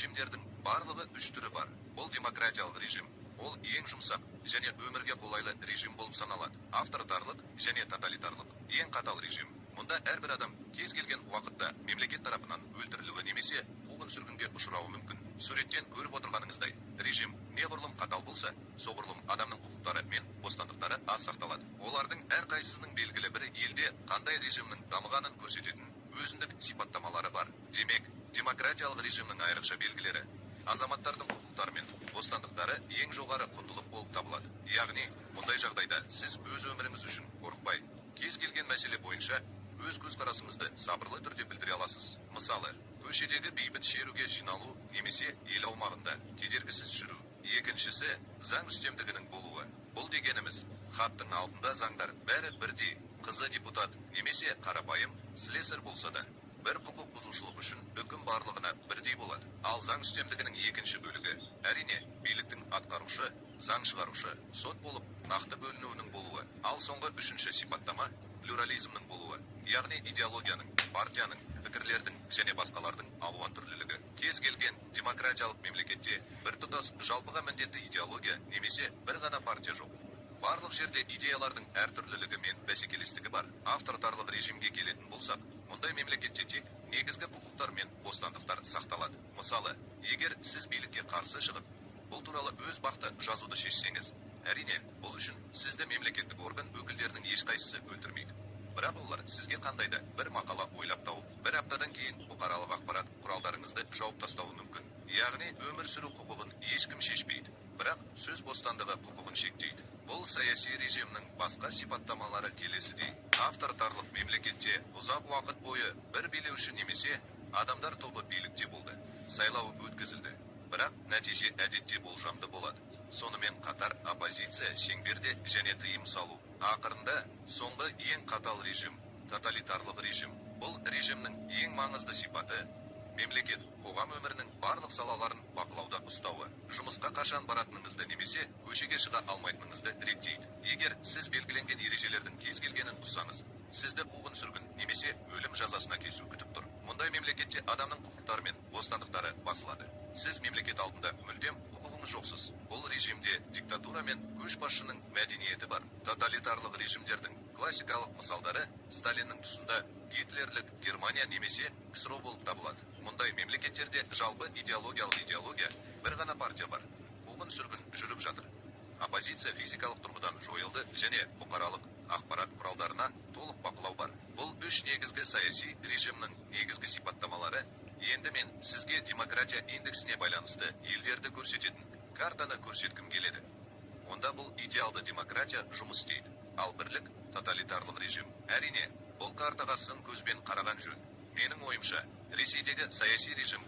Режимдердің барлығы үш түрі бар. Бұл демократиялық режим. Ол ең жұмсақ және өмірге қолайлы режим болып саналады. Авторитарлық және тоталитарлық. Ең қатал режим. Мұнда әрбір адам кез келген уақытта мемлекет тарапынан өлтірілуі немесе қуғын-сүргінге ұшырауы мүмкін. Суреттен көріп отырғаныңыздай, режим неғұрлым қатал болса, соғұрлым адамның құқықтары мен бостандықтары аз сақталады. Олардың әрқайсысының белгілі бір елде қандай режимнің дамығанын көрсететін өзіндік сипаттамалары бар. Демек, демократиялық режимнің айрықша белгілері азаматтардың құқықтары мен бостандықтары ең жоғары құндылық болып табылады. Яғни, мұндай жағдайда сіз өз өміріңіз үшін қорықпай, кез келген мәселе бойынша өз көзқарасыңызды сабырлы түрде білдіре аласыз. Мысалы, көшедегі бейбіт шеруге жиналу немесе ел аумағында кедергісіз жүру. Екіншісі, заң үстемдігінің болуы. Бұл дегеніміз, хаттың алдында заңдар бәрі бірдей, қызы депутат немесе қарапайым слесарь болса да, бір құқық бұзушылық үшін үкім барлығына бірдей болады. Ал заң үстемдігінің екінші бөлігі, әрине, биліктің атқарушы, заң шығарушы, сот болып нақты бөлінуінің болуы. Ал соңғы үшінші сипаттама плюрализмнің болуы, яғни идеологияның, партияның, пікірлердің және басқалардың алуан түрлілігі. Кез келген демократиялық мемлекетте біртұтас жалпыға міндетті идеология немесе бір ғана партия жоқ. Барлық жерде идеялардың әртүрлілігі мен бәсекелестігі бар. Авторитарлық режимге келетін болсақ, мұндай мемлекетте тек негізгі құқықтар мен бостандықтар сақталады. Мысалы, егер сіз билікке қарсы шығып, бұл туралы өз бақты жазуды шешсеңіз, әрине, бұл үшін сізді мемлекеттік орган өкілдерінің ешқайсысы өлтірмейді. Бірақ олар сізге қандай да бір мақала ойлап тауып, бір аптадан кейін бұқаралық ақпарат құралдарыңызды жауып тастауы мүмкін. Яғни өмір сүру құқығын ешкім шешпейді, бірақ сөз бостандығы құқығын шектейді. Бұл саяси режимнің басқа сипаттамалары келесідей. Авторитарлық мемлекетте ұзақ уақыт бойы бір билеуші немесе адамдар тобы билікте болды. Сайлау өткізілді, бірақ нәтиже әдетте болжамды болады. Сонымен қатар оппозиция шеңберде және тыйым салу. Ақырында соңғы ең қатал режим тоталитарлық режим. Бұл режимнің ең маңызды сипаты мемлекет қоғам өмірінің барлық салаларын бақылауда ұстауы. Жұмысқа қашан баратыныңызды немесе көшеге шыға алмайтыныңызды реттейді. Егер сіз белгіленген ережелердің кез келгенін бұзсаңыз, сізді қуғын-сүргін немесе өлім жазасына кесу күтіп тұр. Мұндай мемлекетте адамның құқықтары мен бостандықтары басылады. Сіз мемлекет алдында мүлдем құқығыңыз жоқсыз. Бұл режимде диктатура мен көшбасшының мәдениеті бар. Тоталитарлық режимдердің классикалық мысалдары Сталиннің тұсында Гитлерлік Германия немесе КСРО болып табылады. Мұндай мемлекеттерде жалпы идеологиялық идеология, бір ғана партия бар. Қуғын-сүргін жүріп жатыр. Оппозиция физикалық тұрғыдан жойылды және бұқаралық ақпарат құралдарына толық бақылау бар. Бұл үш негізгі саяси режимнің негізгі сипаттамалары. Енді мен сізге демократия индексіне байланысты елдерді көрсететін картаны көрсеткім келеді. Онда бұл идеалды демократия жұмыс істейді, ал бірлік тоталитарлық режим. Әрине, бұл картаға сын көзбен қараған жөн. Менің ойымша, Ресейдегі саяси режим